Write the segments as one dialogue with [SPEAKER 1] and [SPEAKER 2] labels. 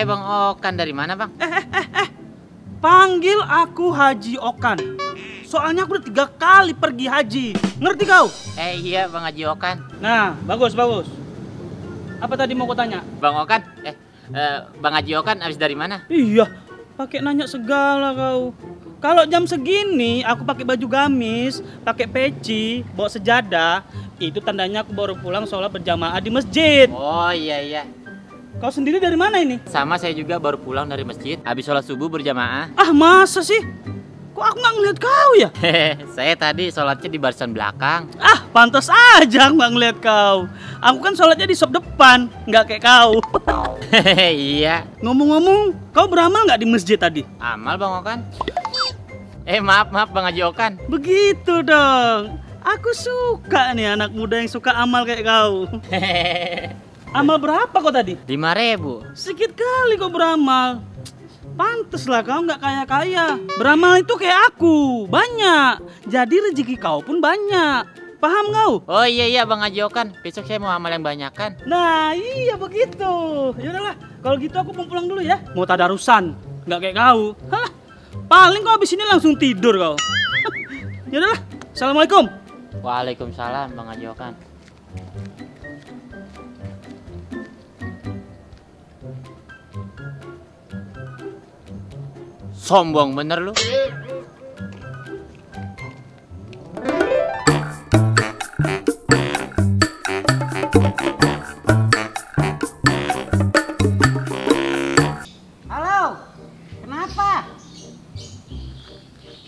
[SPEAKER 1] Bang Okan dari mana, Bang?
[SPEAKER 2] Panggil aku Haji Okan. Soalnya aku udah 3 kali pergi haji. Ngerti kau?
[SPEAKER 1] Iya, Bang Haji Okan.
[SPEAKER 2] Nah, bagus. Apa tadi mau kau tanya?
[SPEAKER 1] Bang Okan, Bang Haji Okan habis dari mana?
[SPEAKER 2] Iya, pakai nanya segala kau. Kalau jam segini aku pakai baju gamis, pakai peci, bawa sejadah, itu tandanya aku baru pulang sholat berjamaah di masjid.
[SPEAKER 1] Oh iya.
[SPEAKER 2] Kau sendiri dari mana ini?
[SPEAKER 1] Sama saya juga baru pulang dari masjid, habis sholat subuh berjamaah.
[SPEAKER 2] Ah, masa sih? Kok aku nggak ngeliat kau ya?
[SPEAKER 1] Saya tadi sholatnya di barisan belakang.
[SPEAKER 2] Ah, pantas aja aku nggak ngeliat kau. Aku kan sholatnya di sop depan, nggak kayak kau.
[SPEAKER 1] Iya.
[SPEAKER 2] Ngomong-ngomong, kau beramal nggak di masjid tadi?
[SPEAKER 1] Amal, Bang Okan. Maaf Bang Haji Okan.
[SPEAKER 2] Begitu dong. Aku suka nih anak muda yang suka amal kayak kau. Amal berapa kau tadi?
[SPEAKER 1] 5.000.
[SPEAKER 2] Sedikit kali kau beramal. Pantes lah kau nggak kaya-kaya. Beramal itu kayak aku, banyak. Jadi rezeki kau pun banyak. Paham kau?
[SPEAKER 1] Oh iya Bang Haji Okan. Besok saya mau amal yang banyak kan.
[SPEAKER 2] Nah iya begitu. Yaudahlah, kalau gitu aku mau pulang dulu ya. Mau tadarusan, nggak kayak kau. Hah, paling kau abis ini langsung tidur kau. Yaudahlah, assalamualaikum.
[SPEAKER 1] Waalaikumsalam Bang Haji Okan. Sombong bener lu.
[SPEAKER 3] Halo, kenapa?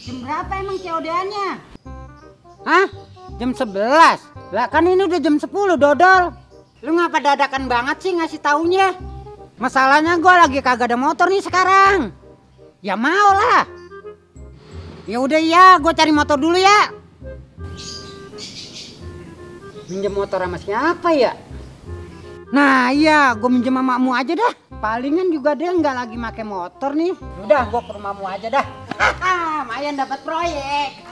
[SPEAKER 3] Jam berapa emang COD-nya? Hah? Jam 11? Lah kan ini udah jam 10, dodol. Lu ngapa dadakan banget sih ngasih taunya? Masalahnya gue lagi kagak ada motor nih sekarang. Ya mau lah. Ya udah ya, gue cari motor dulu ya. Minjem motor sama siapa ya? Nah iya, gue minjem sama makmu aja dah. Palingan juga dia nggak lagi pakai motor nih. Udah, gue ke rumahmu aja dah. Haha, lumayan dapat proyek.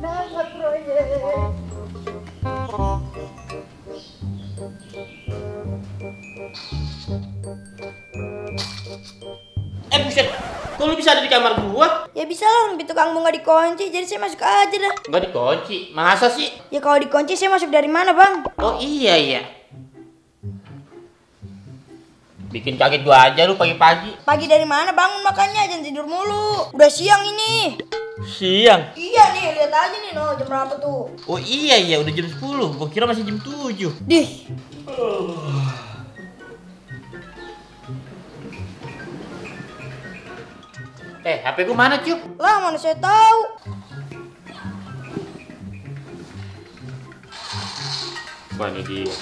[SPEAKER 3] Dapat proyek.
[SPEAKER 2] Buset, kok lu bisa ada di kamar gua?
[SPEAKER 4] Ya bisa lah, pintu kamu nggak dikunci, jadi saya masuk aja dah.
[SPEAKER 1] Nggak dikunci, masa sih?
[SPEAKER 4] Ya kalau dikunci saya masuk dari mana bang?
[SPEAKER 1] Oh iya. Bikin kaget gua aja lu pagi-pagi.
[SPEAKER 4] Pagi dari mana bangun makanya, jangan tidur mulu. Udah siang ini.
[SPEAKER 2] Siang.
[SPEAKER 4] Iya nih, lihat aja nih no, jam berapa tuh?
[SPEAKER 1] Oh iya, udah jam 10. Gua kira masih jam 7.
[SPEAKER 4] Dih.
[SPEAKER 1] HP gua mana, Cuk?
[SPEAKER 4] Lah mana saya tahu.
[SPEAKER 1] Wah, ini dia.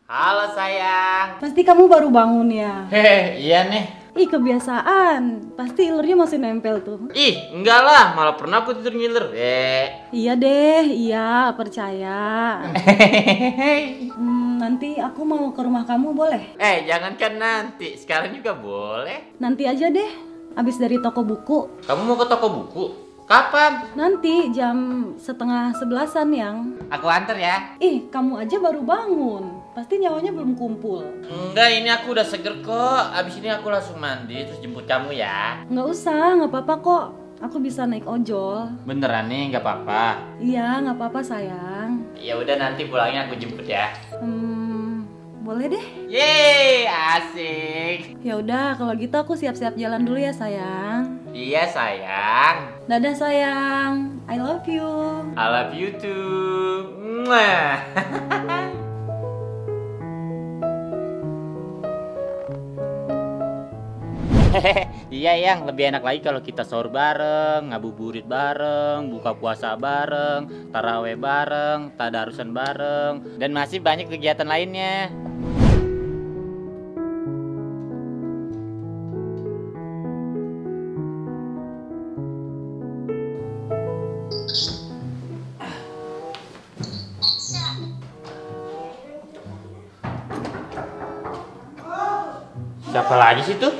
[SPEAKER 1] Halo sayang.
[SPEAKER 5] Pasti kamu baru bangun ya?
[SPEAKER 1] Iya nih.
[SPEAKER 5] Ih kebiasaan, pasti ilernya masih nempel tuh.
[SPEAKER 1] Ih, enggak lah, malah pernah aku tidur ngiler.
[SPEAKER 5] Iya deh, iya percaya. Nanti aku mau ke rumah kamu boleh?
[SPEAKER 1] Jangankan nanti, sekarang juga boleh.
[SPEAKER 5] Nanti aja deh, abis dari toko buku.
[SPEAKER 1] Kamu mau ke toko buku? Kapan?
[SPEAKER 5] Nanti jam 10:30 yang.
[SPEAKER 1] Aku antar ya.
[SPEAKER 5] Ih, kamu aja baru bangun. Pasti nyawanya belum kumpul.
[SPEAKER 1] Enggak, ini aku udah seger kok. Abis ini aku langsung mandi terus jemput kamu ya.
[SPEAKER 5] Nggak usah, nggak apa-apa kok. Aku bisa naik ojol.
[SPEAKER 1] Beneran nih, nggak apa-apa.
[SPEAKER 5] Iya, nggak apa-apa sayang.
[SPEAKER 1] Ya udah nanti pulangnya aku jemput ya.
[SPEAKER 5] Boleh deh.
[SPEAKER 1] Yeay, asik.
[SPEAKER 5] Ya udah, kalau gitu aku siap-siap jalan dulu ya sayang.
[SPEAKER 1] Iya sayang.
[SPEAKER 5] Dadah sayang, I love you.
[SPEAKER 1] I love you too. Mwah. Iya yang lebih enak lagi kalau kita sahur bareng, ngabuburit bareng, buka puasa bareng, taraweh bareng, tadarusan bareng, dan masih banyak kegiatan lainnya. Siapa lagi sih tuh?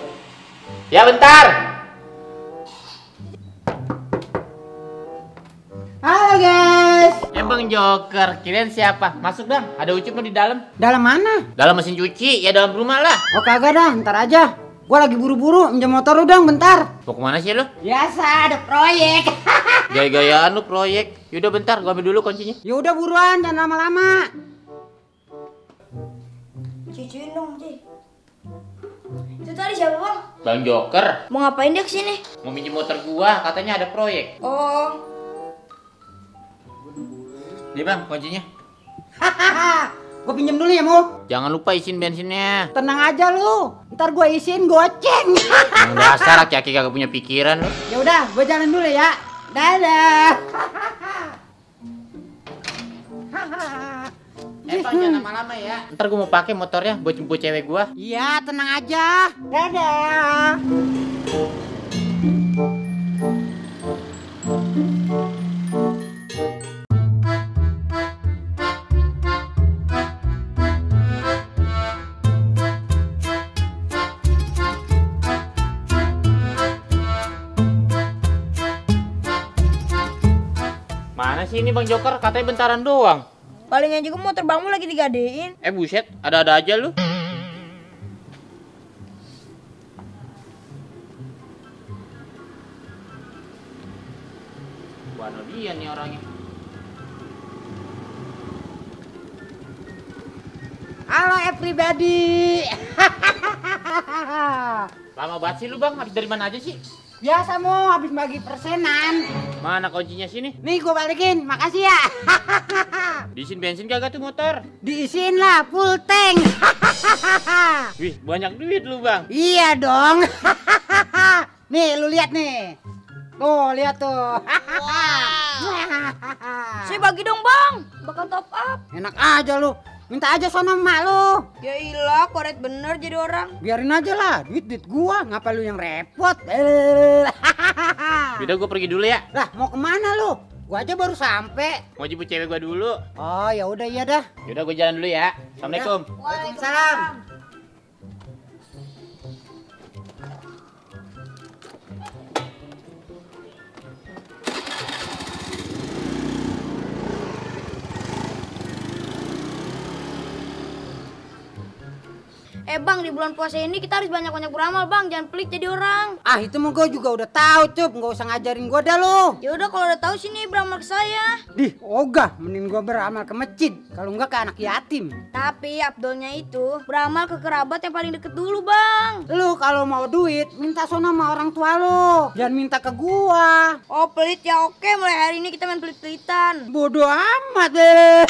[SPEAKER 1] Ya bentar.
[SPEAKER 3] Halo guys.
[SPEAKER 1] Bang Bang Joker, kirain siapa? Masuk Bang, ada Ucup di dalam.
[SPEAKER 3] Dalam mana?
[SPEAKER 1] Dalam mesin cuci, ya dalam rumah lah.
[SPEAKER 3] Oh kagak dah, ntar aja. Gua lagi buru-buru, minjem motor lu dong bentar.
[SPEAKER 1] Mau kemana sih lo?
[SPEAKER 3] Biasa, ada proyek.
[SPEAKER 1] Gaya-gayaan lu proyek. Yaudah bentar, gua ambil dulu kuncinya.
[SPEAKER 3] Ya udah buruan, jangan lama-lama.
[SPEAKER 4] Cucuin dong, Ci. Itu tadi siapa, Bang?
[SPEAKER 1] Bang Joker,
[SPEAKER 4] Mau ngapain dia kesini?
[SPEAKER 1] mau minjem motor gua, katanya ada proyek.
[SPEAKER 4] Oh,
[SPEAKER 1] Nih Bang, kuncinya.
[SPEAKER 3] Gua pinjem dulu ya, Mu.
[SPEAKER 1] Jangan lupa isiin bensinnya.
[SPEAKER 3] Tenang aja lu. Ntar gua isiin goceng.
[SPEAKER 1] Yang dasar laki-laki kagak punya pikiran lu.
[SPEAKER 3] Ya udah, gua jalan dulu ya. Dadah.
[SPEAKER 1] Bang, jangan lama-lama ya. Ntar gua mau pakai motornya buat jemput cewek gua.
[SPEAKER 3] Iya, tenang aja. Dadah.
[SPEAKER 1] Mana sih ini Bang Joker? Katanya bentaran doang.
[SPEAKER 4] palingnya juga motor bangmu lagi digadein.
[SPEAKER 1] Buset, ada-ada aja lu. Mana dia nih orangnya?
[SPEAKER 3] Halo everybody.
[SPEAKER 1] Lama banget sih lu Bang, habis dari mana aja sih?
[SPEAKER 3] Biasa Mu, habis bagi persenan.
[SPEAKER 1] Mana kuncinya sini?
[SPEAKER 3] Nih gua balikin, makasih ya.
[SPEAKER 1] Diisiin bensin kagak tuh motor?
[SPEAKER 3] Diisiin lah full tank.
[SPEAKER 1] Wih, banyak duit lu Bang.
[SPEAKER 3] Iya dong. Nih lu lihat nih. Tuh, lihat tuh.
[SPEAKER 4] Saya bagi dong, Bang. Bakal top up.
[SPEAKER 3] Enak aja lu. Minta aja sono emak lu.
[SPEAKER 4] Ya ilah, koret bener jadi orang.
[SPEAKER 3] Biarin aja lah, duit gua, ngapa lu yang repot?
[SPEAKER 1] Udah gua pergi dulu ya.
[SPEAKER 3] Lah, mau kemana lu? Gua aja baru sampai.
[SPEAKER 1] Mau jemput cewek gua dulu.
[SPEAKER 3] Oh, ya udah iya dah.
[SPEAKER 1] Yaudah gua jalan dulu ya. Assalamualaikum.
[SPEAKER 3] Waalaikumsalam.
[SPEAKER 4] Bang, di bulan puasa ini kita harus banyak-banyak beramal, Bang. Jangan pelit jadi orang.
[SPEAKER 3] Ah, itu mah gua juga udah tahu, Cup. Nggak usah ngajarin gua dah lu.
[SPEAKER 4] Ya udah kalau udah tahu sini beramal ke saya.
[SPEAKER 3] Dih, ogah, mending gua beramal ke masjid. Kalau enggak ke anak yatim.
[SPEAKER 4] Tapi Abdulnya itu beramal ke kerabat yang paling deket dulu, Bang.
[SPEAKER 3] Lu kalau mau duit, minta sono sama orang tua lu. Jangan minta ke gua.
[SPEAKER 4] Oh, pelit ya, oke. Mulai hari ini kita main pelit-pelitan.
[SPEAKER 3] Bodoh amat deh.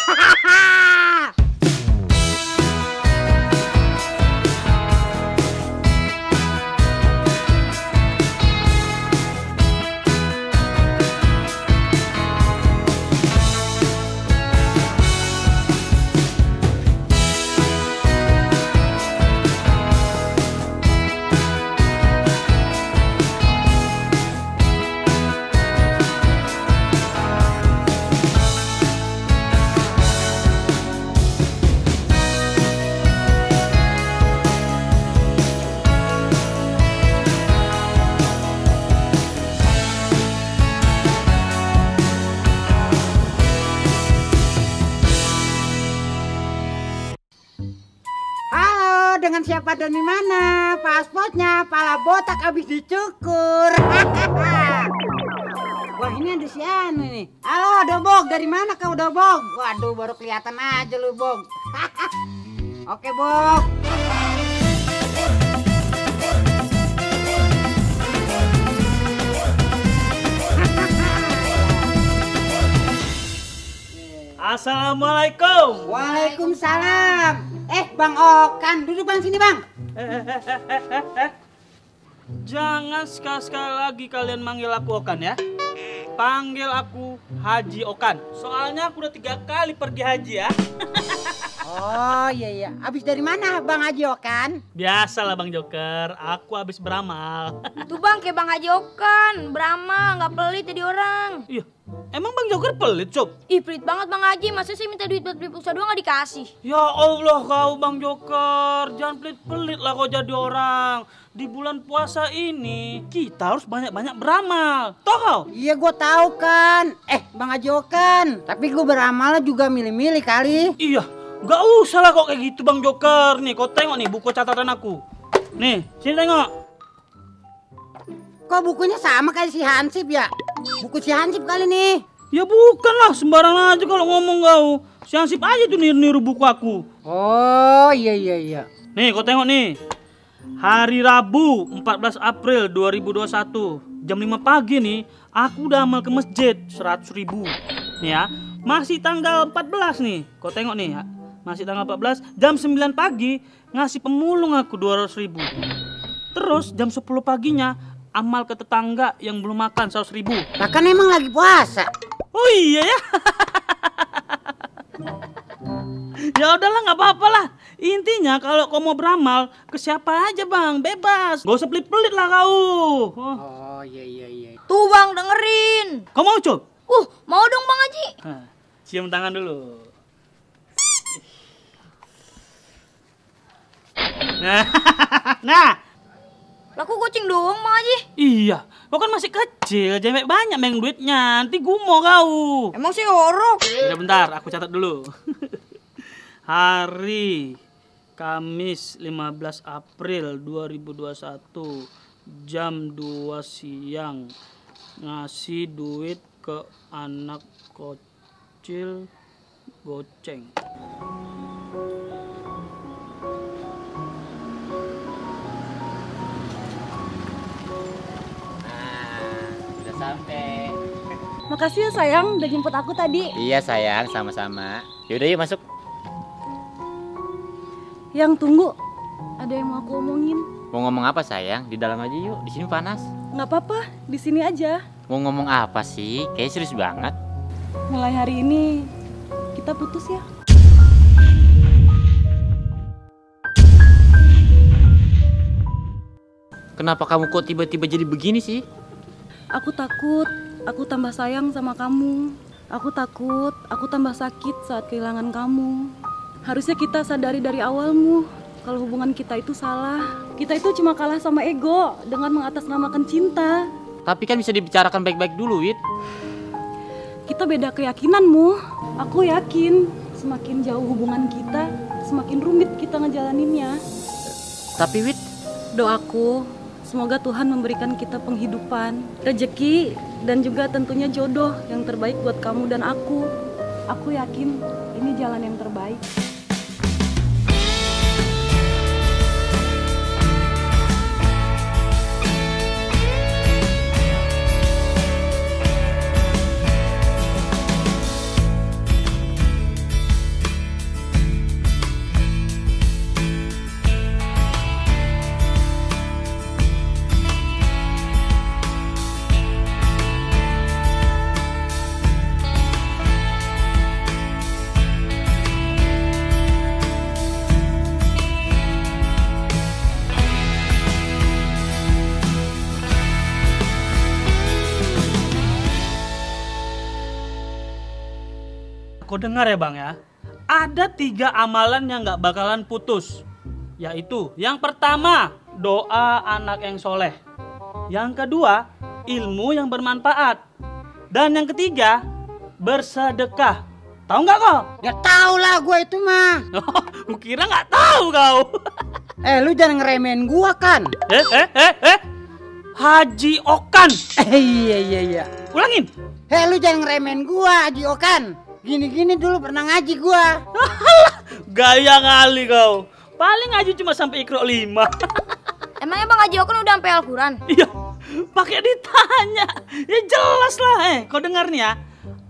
[SPEAKER 3] Dengan siapa dan di mana? Paspornya pala botak habis dicukur. Wah, ini ada si Anu nih. Halo, Dobog, dari mana kau Dobog? Waduh, baru kelihatan aja lu, Bog. Oke, Bog.
[SPEAKER 2] Assalamualaikum.
[SPEAKER 3] Waalaikumsalam. Bang Okan, duduk Bang sini, Bang.
[SPEAKER 2] Jangan sekali-sekali lagi kalian manggil aku Okan ya. Panggil aku Haji Okan. Soalnya aku udah 3 kali pergi haji ya.
[SPEAKER 3] Oh iya. Abis dari mana Bang Haji Okan?
[SPEAKER 2] Biasalah Bang Joker, aku habis beramal.
[SPEAKER 4] Tuh bang, kayak Bang Haji Okan. Beramal, nggak pelit jadi orang.
[SPEAKER 2] Iya, emang Bang Joker pelit, Sob?
[SPEAKER 4] Ih, pelit banget Bang Haji. Masa sih minta duit buat beli pulsa doang nggak dikasih?
[SPEAKER 2] Ya Allah kau Bang Joker, jangan pelit-pelit lah kau jadi orang. Di bulan puasa ini kita harus banyak-banyak beramal. Tahu kau?
[SPEAKER 3] Iya gue tahu kan. Bang Haji Okan, tapi gue beramal juga milih-milih kali.
[SPEAKER 2] Iya, nggak usah lah kok kayak gitu Bang Joker. Nih, kau tengok nih buku catatan aku. Nih, sini tengok.
[SPEAKER 3] Kok bukunya sama kayak si Hansip ya? Buku si Hansip kali nih.
[SPEAKER 2] Ya bukan lah, sembarang aja kalau ngomong kau. Si Hansip aja tuh niru buku aku.
[SPEAKER 3] Oh iya.
[SPEAKER 2] Nih, kau tengok nih. Hari Rabu 14 April 2021 jam 5 pagi nih, aku udah amal ke masjid 100.000. Nih ya, masih tanggal 14 nih. Kau tengok nih ya, masih tanggal 14 jam 9 pagi ngasih pemulung aku 200.000. Terus jam 10 paginya amal ke tetangga yang belum makan 100.000.
[SPEAKER 3] Lah kan emang lagi puasa.
[SPEAKER 2] Oh iya ya. Ya udahlah, nggak apa-apa lah. Intinya kalau kau mau beramal ke siapa aja Bang, bebas. Gak usah pelit-pelit lah kau.
[SPEAKER 3] Oh iya.
[SPEAKER 4] Tuh bang, dengerin.
[SPEAKER 2] Kau mau Cok?
[SPEAKER 4] Mau dong Bang Haji.
[SPEAKER 2] Cium tangan dulu. Nah.
[SPEAKER 4] Lah kok kucing doang Bang Haji?
[SPEAKER 2] Iya, kau kan masih kecil, jangan banyak main duitnya, nanti gumo kau.
[SPEAKER 4] Emang sih horok.
[SPEAKER 2] Udah bentar, aku catat dulu. Hari Kamis 15 April 2021 jam 2 siang ngasih duit ke anak kecil goceng.
[SPEAKER 1] Udah sampai.
[SPEAKER 5] Makasih ya sayang udah jemput aku tadi.
[SPEAKER 1] Iya sayang, sama-sama. Yaudah yuk masuk.
[SPEAKER 5] Yang tunggu, ada yang mau aku omongin.
[SPEAKER 1] Mau ngomong apa sayang? Di dalam aja yuk. Di sini panas.
[SPEAKER 5] Nggak apa-apa, di sini aja.
[SPEAKER 1] Mau ngomong apa sih? Kayak serius banget.
[SPEAKER 5] Mulai hari ini kita putus ya.
[SPEAKER 1] Kenapa kamu kok tiba-tiba jadi begini sih?
[SPEAKER 5] Aku takut, aku tambah sayang sama kamu. Aku takut, aku tambah sakit saat kehilangan kamu. Harusnya kita sadari dari awalmu kalau hubungan kita itu salah. Kita itu cuma kalah sama ego dengan mengatasnamakan cinta.
[SPEAKER 1] Tapi kan bisa dibicarakan baik-baik dulu, Wit.
[SPEAKER 5] Kita beda keyakinanmu. Aku yakin semakin jauh hubungan kita, semakin rumit kita ngejalaninnya.
[SPEAKER 1] Tapi Wit,
[SPEAKER 5] Doaku, semoga Tuhan memberikan kita penghidupan, rezeki, dan juga tentunya jodoh yang terbaik buat kamu dan aku. Aku yakin ini jalan yang terbaik.
[SPEAKER 2] Kau dengar ya Bang ya, ada 3 amalan yang gak bakalan putus. Yaitu yang pertama, doa anak yang soleh. Yang kedua, ilmu yang bermanfaat. Dan yang ketiga, bersedekah. Tahu nggak kau?
[SPEAKER 3] Ya tau lah gue itu mah.
[SPEAKER 2] Lu kira nggak tahu kau?
[SPEAKER 3] Lu jangan ngeremehin gua kan.
[SPEAKER 2] Haji Okan.
[SPEAKER 3] Iya.
[SPEAKER 2] Ulangin.
[SPEAKER 3] Lu jangan ngeremehin gua, Haji Okan. Gini-gini dulu pernah ngaji gua.
[SPEAKER 2] Gaya kali kau. Paling ngaji cuma sampai Iqra 5.
[SPEAKER 4] Emangnya Bang Haji Okan udah sampai Al-Quran?
[SPEAKER 2] Iya, pakai ditanya. Ya jelas lah. Kau dengar nih ya.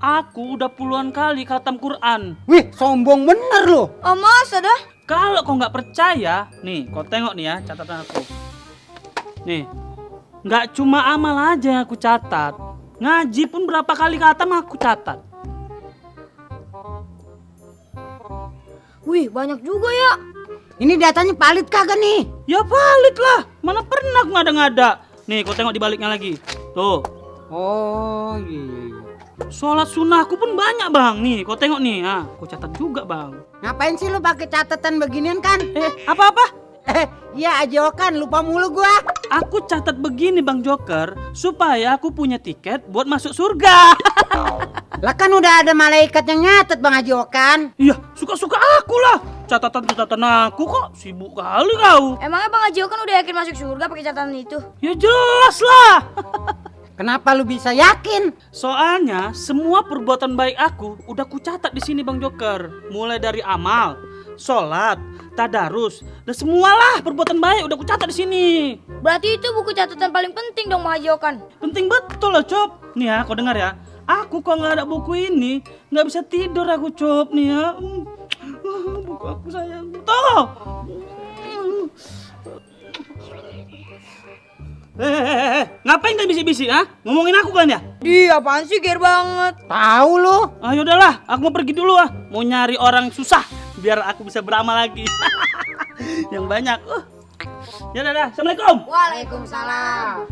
[SPEAKER 2] Aku udah puluhan kali khatam Quran.
[SPEAKER 3] Wih, sombong bener lo.
[SPEAKER 4] Oh masa dah?
[SPEAKER 2] Kalau kau nggak percaya, nih kau tengok nih ya catatan aku. Nih, nggak cuma amal aja yang aku catat. Ngaji pun berapa kali khatam aku catat.
[SPEAKER 4] Wih, banyak juga ya.
[SPEAKER 3] Ini datanya valid kagak nih?
[SPEAKER 2] Ya valid lah. Mana pernah aku ngada-ngada. Nih, kau tengok di baliknya lagi. Tuh.
[SPEAKER 3] Oh iya.
[SPEAKER 2] Sholat sunnahku pun banyak bang. Nih, kau tengok nih. Ah, kau catat juga bang.
[SPEAKER 3] Ngapain sih lu pakai catatan beginian kan?
[SPEAKER 2] Apa-apa?
[SPEAKER 3] Iya ajokan, lupa mulu gua.
[SPEAKER 2] Aku catat begini bang Joker supaya aku punya tiket buat masuk surga.
[SPEAKER 3] Lah kan udah ada malaikat yang nyatet Bang Ajokan.
[SPEAKER 2] Iya, suka-suka aku lah. Catatan-catatan aku kok sibuk kali kau.
[SPEAKER 4] Emangnya Bang Ajo kan udah yakin masuk surga pakai catatan itu?
[SPEAKER 2] Ya jelas lah.
[SPEAKER 3] Kenapa lu bisa yakin?
[SPEAKER 2] Soalnya semua perbuatan baik aku udah kucatat di sini Bang Joker. Mulai dari amal, sholat, tadarus, dan semualah perbuatan baik udah kucatat di sini.
[SPEAKER 4] Berarti itu buku catatan paling penting dong Bang Ajo kan?
[SPEAKER 2] Penting betul loh Cop. Nih ya, kau dengar ya. Aku kok nggak ada buku ini nggak bisa tidur aku Cop nih ya. Buku aku sayang. Tuh. Ngapain kalian bisik-bisik ah? Ngomongin aku kan ya?
[SPEAKER 4] Dia apaan sih ger banget?
[SPEAKER 3] Tahu lu?
[SPEAKER 2] Ayo udahlah, aku mau pergi dulu ah. Mau nyari orang susah biar aku bisa beramal lagi. Yang banyak. Ya udah, assalamualaikum.
[SPEAKER 3] Waalaikumsalam.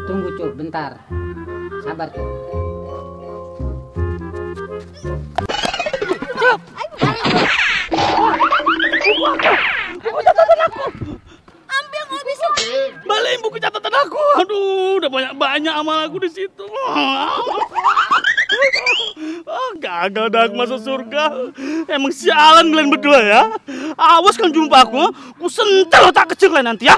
[SPEAKER 3] Tunggu Cuk, bentar. Sabar Cuk.
[SPEAKER 4] Ambil kalau bisa.
[SPEAKER 2] Balikin buku catatan aku. Aduh, udah banyak amal aku di situ. Gagal dah aku masuk surga. Emang sialan kalian berdua ya. Awas kan jumpa aku. Ku sentel otak kecil kalian nanti ya.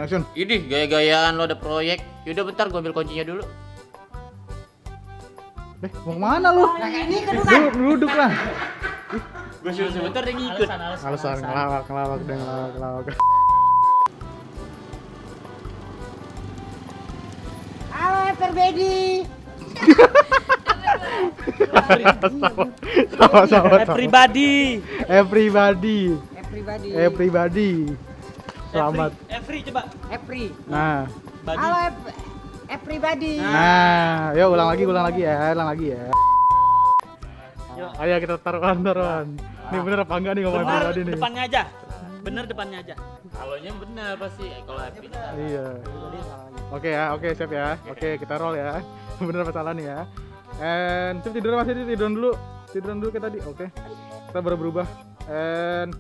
[SPEAKER 6] Action.
[SPEAKER 1] Idih, gaya-gayaan lo ada proyek. Yaudah bentar gue ambil kuncinya dulu.
[SPEAKER 6] Mau kemana lu?
[SPEAKER 3] Ini kedudukan.
[SPEAKER 6] Duduk lah.
[SPEAKER 1] Gue suruh sebentar dia ngikut.
[SPEAKER 6] Alasan ngelawak dan ngelawak.
[SPEAKER 3] Halo everybody.
[SPEAKER 6] Sama-sama.
[SPEAKER 2] Everybody.
[SPEAKER 6] Everybody. Selamat.
[SPEAKER 2] Every coba.
[SPEAKER 3] Every.
[SPEAKER 6] Nah.
[SPEAKER 3] Halo everybody.
[SPEAKER 6] Nah, yuk ulang lagi ya. Ayo kita taruhan. Ini bener apa enggak nih ngomong
[SPEAKER 2] Bener
[SPEAKER 6] tadi nih?
[SPEAKER 2] depannya aja. Bener depannya aja.
[SPEAKER 1] Kalonya benar pasti. Kalau happy.
[SPEAKER 6] Iya. Oke ya, oke siap ya. Oke, kita roll ya. Bener apa salah nih ya. And coba tiduran dulu kayak tadi. Oke. Kita baru berubah. And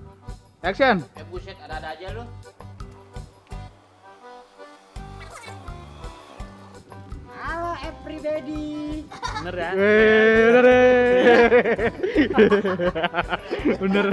[SPEAKER 6] action.
[SPEAKER 1] Buset, ada-ada aja lu.
[SPEAKER 3] Halo everybody.
[SPEAKER 2] Bener ya.
[SPEAKER 6] Bener deh. Bener.